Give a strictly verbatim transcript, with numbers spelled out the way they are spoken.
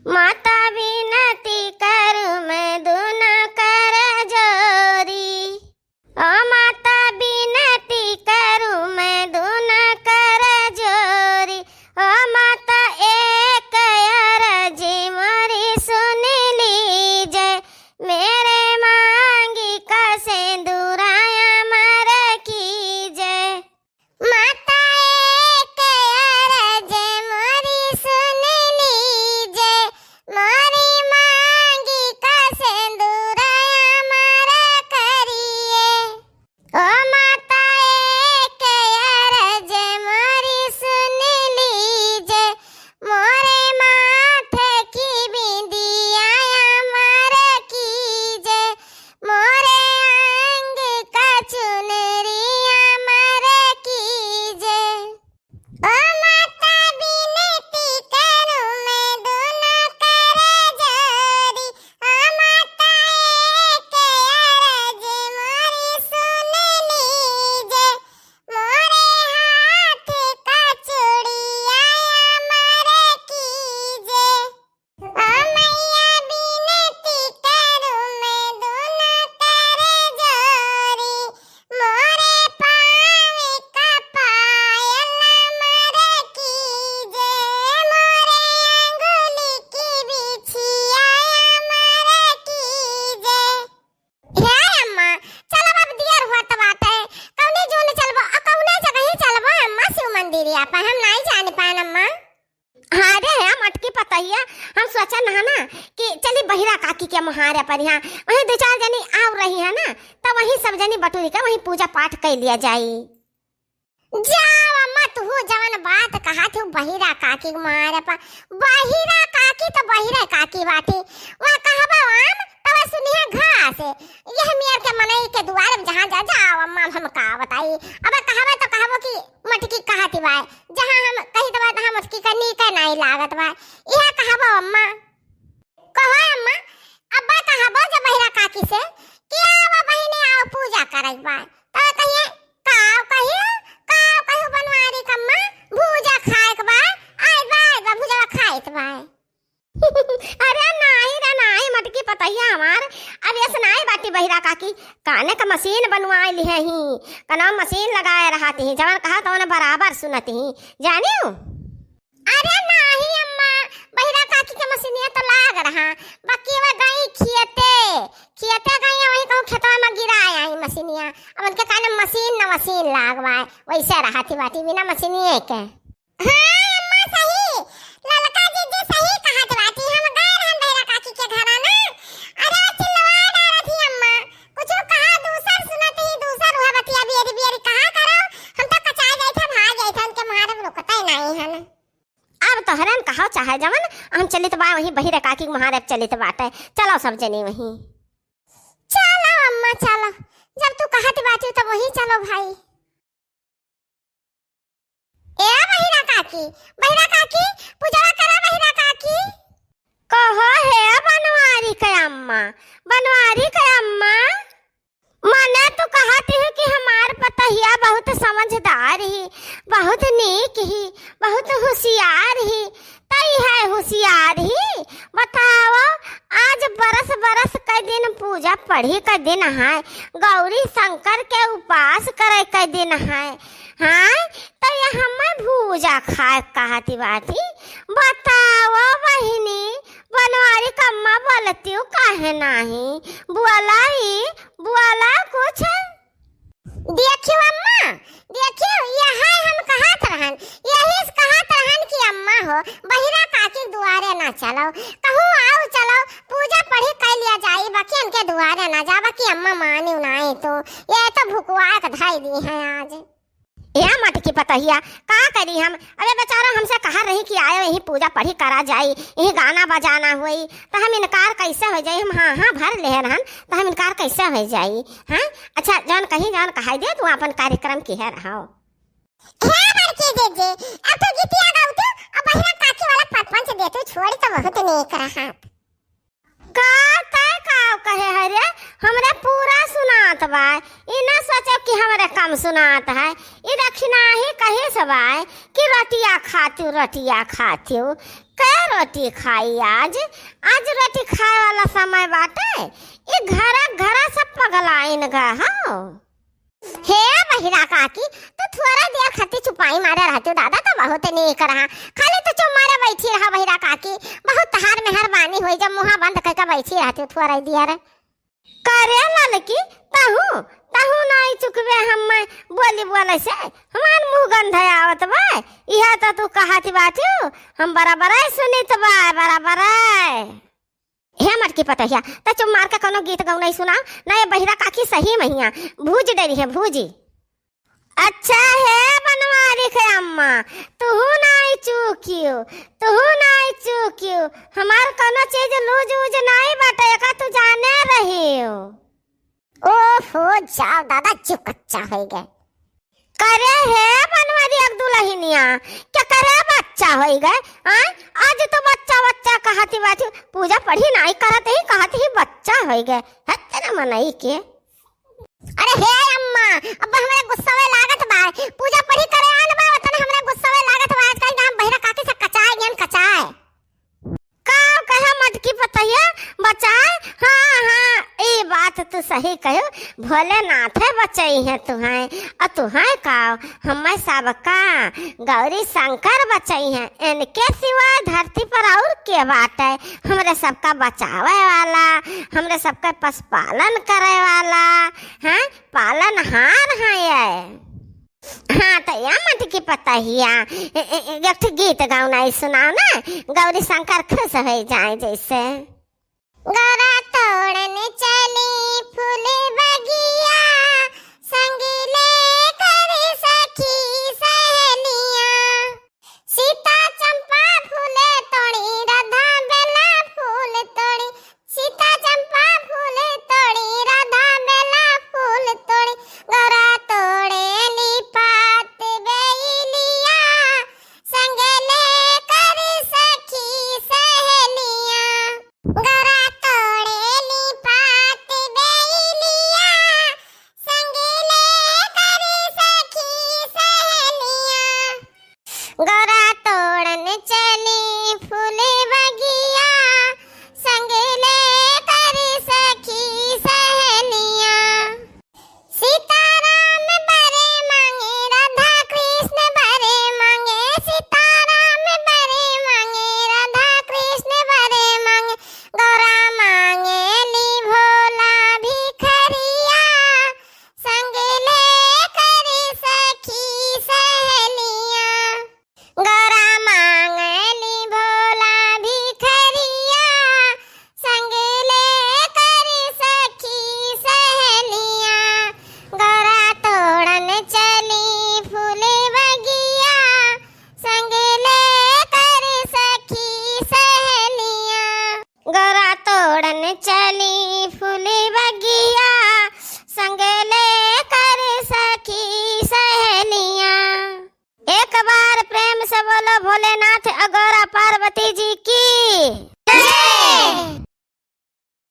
माता बिनती करूँ मैं दुनो कर जोरी, ओ माता बिनती करूँ मैं दुनो कर जोरी, ओ माता एक अरज मोरी सुन लीजे, मेरे मांगी का सेंदुराया मर कीजे। माता एक अरज मोरी सुन लीजे, मोरी मांगी का सेंदुराया मर करिए। ओ माता एक अरज मोरी सुन लीजे, मोरे माथे की बिंदिया अमर कीजे, मोरे अंग का चुनरी अमर कीजे। ओ माता बिनती करूँ मैं दुनो कर जोरी, ओ माता एक अरज मोरी सुन लीजे, मोरे हाथ का चूड़िया अमर कीजे। ओ मैया बिनती करूँ मैं दुनो कर जोरी, मोरे पाँव का पायल अमर कीजे, मोरे अंगुली की बिछिया अमर कीजे। हे अम्मा, चलब अब दियर होत बाटे, कौने जून चलबो, आ कौने जगही चलबो अम्मा, शिव मंदिरिया पे हम नाई जान पाएन अम्मा। हाँ रे, हे मटकी पतहिया, हम सोचन ह ना कि चली बहिरा काकी के मुहारे पर यहाँ, वहीं दो चार जनी आउर रही है ना, तब वहीं सब जनी बटुरी के वहीं पूजा पाठ कइ लिया जाई। जाओ अम्मा, तुहू जवन बात कहत हू बहिरा काकी के मुहारे पर, बहिरा काकी तो बहिरा काकी बाटी, वह कहबो आम तो वह सुनिया घास। यह मेर के मनई के दुआर में जहाँ जा, जाओ अम्मा, हम का बताई, अब कहबो तो कहबो कि मटकी कहती बाय, जहाँ हम कही तो बात हम उसकी का नीक नाई लागत बाय, यह कहबो अम्मा। कहो अम्मा, अब्बा कहबो जब बहिरा काकी से कि आवा बहिनी, आओ पूजा करक बा, तो कहिए, काव कहियो, काव कहियो बनवारी कम्मा, भूजा खाएक बा, आए बा, आए बा, भूजा खाएक बा। अरे नाही रे नाही, मटकी पतैया हमार, अब यस नाही बाटी बहिरा काकी, काने का मशीन बनवाए लिहे ही, कना मशीन लगाए रहती ही, जवन कहा तवन बराबर सुनती ही, जानियो? अरे नाही अम्मा, बहिरा काकी के मशीनिया तो लाग रहा, बाकी वह गई खियते, खियते गई, वही कहूँ खेतवा में गिराए आई मशीनिया। अब उनके काने मशीन न मशीन लागवाए, वैसे रहती बाटी बिना मशीनिए के। हाँ अम्मा सही, ललका जीजी सही कहत बाटी, हम गए रहन बहिरा काकी के घरा ना, अरे वो चिल्लवा डारत ही अम्मा, कुछ कहा दूसर सुनत ही दूसर, वह बतिया बियरी बियरी कहा करो, हम तो कचा जाइत है, भाग जाइत है, उनके मारे रुकते नहीं है ना। अब तोहरन कहो चाहे जवन, हम चलित बा वहीं बहिरा काकी के मुहारे चलित बाटे। चलो सब जने वहीं। चलो अम्मा चलो, जब तू कहत बाटी तब वहीं चलो भाई। ए बहिरा काकी, बहिरा काकी, पूजवा करा बहिरा काकी। कहो हे बनवारी के अम्मा, बनवारी के अम्मा। मने तू कहत ही कि हमार पतहिया बहुत समझदार ही, बहुत नीक ही, बहुत होशियार ही। तई है होशियार ही। बताओ, आज बरस बरस के दिन पूजा पढ़ी के दिन है, गौरी शंकर के उपास करे के दिन है, हाँ? तो ये हमें भूजा खाए कहती बाटी। बताओ बहिनी, बनवारी कम्मा बोलती हूँ काहे नाही? बोला ई, बोला कुछ। देखियो अम्मा, देखियो, यह हम कहत रहन, यही से कहत रहन कि अम्मा हो, बहिरा काकी दुआरे ना चलो, कहूँ आओ चलो, पूजा पढ़ी कर लिया जाई, बाकी इनके दुआरे ना जा, बाकी अम्मा मानी नाई तो, ये तो भुकवा के धाई दी है आज। ए मटकी पतहिया, का करी हम? अबे बेचारा हमसे कहा रही कि आयो यहीं पूजा पढ़ी करा जाई, यहीं गाना बजाना होई, तो हम इनकार कैसे हो जाई? हम हाँ हाँ भर ले रहन, तो हम इनकार कैसे हो जाई? हाँ, अच्छा, जौन कहीं जौन कहाई दे, तू अपन कार्यक्रम किहे रहो। हे बड़की जीजी, अब तू गीतिया गाऊ तू, अब बहिरा काकी वाला पचपन दे तू, छोड़ी तो बहुत नीक रहत। का तय का कहे है रे? हमरे पूरा सुनात बा। ई ना सोचो कि हमरे कम सुनात है। ई रखना ही कहे से बा कि रोटिया खातियो, रोटिया खातियो। कै रोटी खाई आज? आज रोटी खाए वाला समय बाटे? ई घरा घरा सब पगलाइन गए हो। हे बहिरा काकी, तू थोड़ा देर खातिर चुपाई मारे रहती दादा, तो बहुत नीक रहा। खाली तू चुप मारे बैठी रहा बहिरा काकी, बहुत तहार मेहरबानी होई जब मुँहा बंद करके बैठी रहती थोड़ा देर। करे ललकी, तहू, तहू नाई चुकबे हम्मे बोली बोले से, हमार मुँह गंध आवत बा। इहे तो तू कहत बाटियो, हम बराबर सुनित बा, बराबर। हे मटकी पतहिया, त चुप मार के कोनो गीत गौनाई सुनाओ ना, ये बहिरा काकी सही महिया भूज डरी है, भूजी। अच्छा हे बनवारी के अम्मा, तुहू नाई चूकियो, तुहू नाई चूकियो, हमार कोनो चीज लूज उज नाई बाटे, एका तू जाने रहियो। ओहो, जाओ दादा, जीव कच्चा होई गए। करे हे बनवारी एक दुलहिनिया, के करे बच्चा होई गए? आय, आज तो बच्चा बच्चा कहती बाटी, पूजा पढ़ी नाई करत ही, कहती ही बच्चा होई गए। हत्ते न मनई के। अरे हे अम्मा, अब हमरा गुस्सावे लागत बा। पूजा पढ़ी करे आन बा, वतन हमरा गुस्सावे लागत बा। आज कहीं हम बहिरा काकी से कचाए गयन, कचाए। का कहे मटकी पतहिया, बचाए? हाँ, हाँ, ई बात तू सही कहो। भोलेनाथ है बचई है तुहैं, और तुहैं का, हमें सबका गौरी शंकर बचई है। इनके सिवाय धरती पर और के बाटे हमरे सबका बचावे वाला, हमरे सबका पशुपालन करे वाला, हैं? पालनहार हैं ये। हाँ, तो या मटकी पतहिया, ए, ए, ए, एक ठे गीत गौनाई सुनाओ ना, गौरी शंकर खुश हो जाए जैसे। गौरा तोड़न चली फूल बगिया।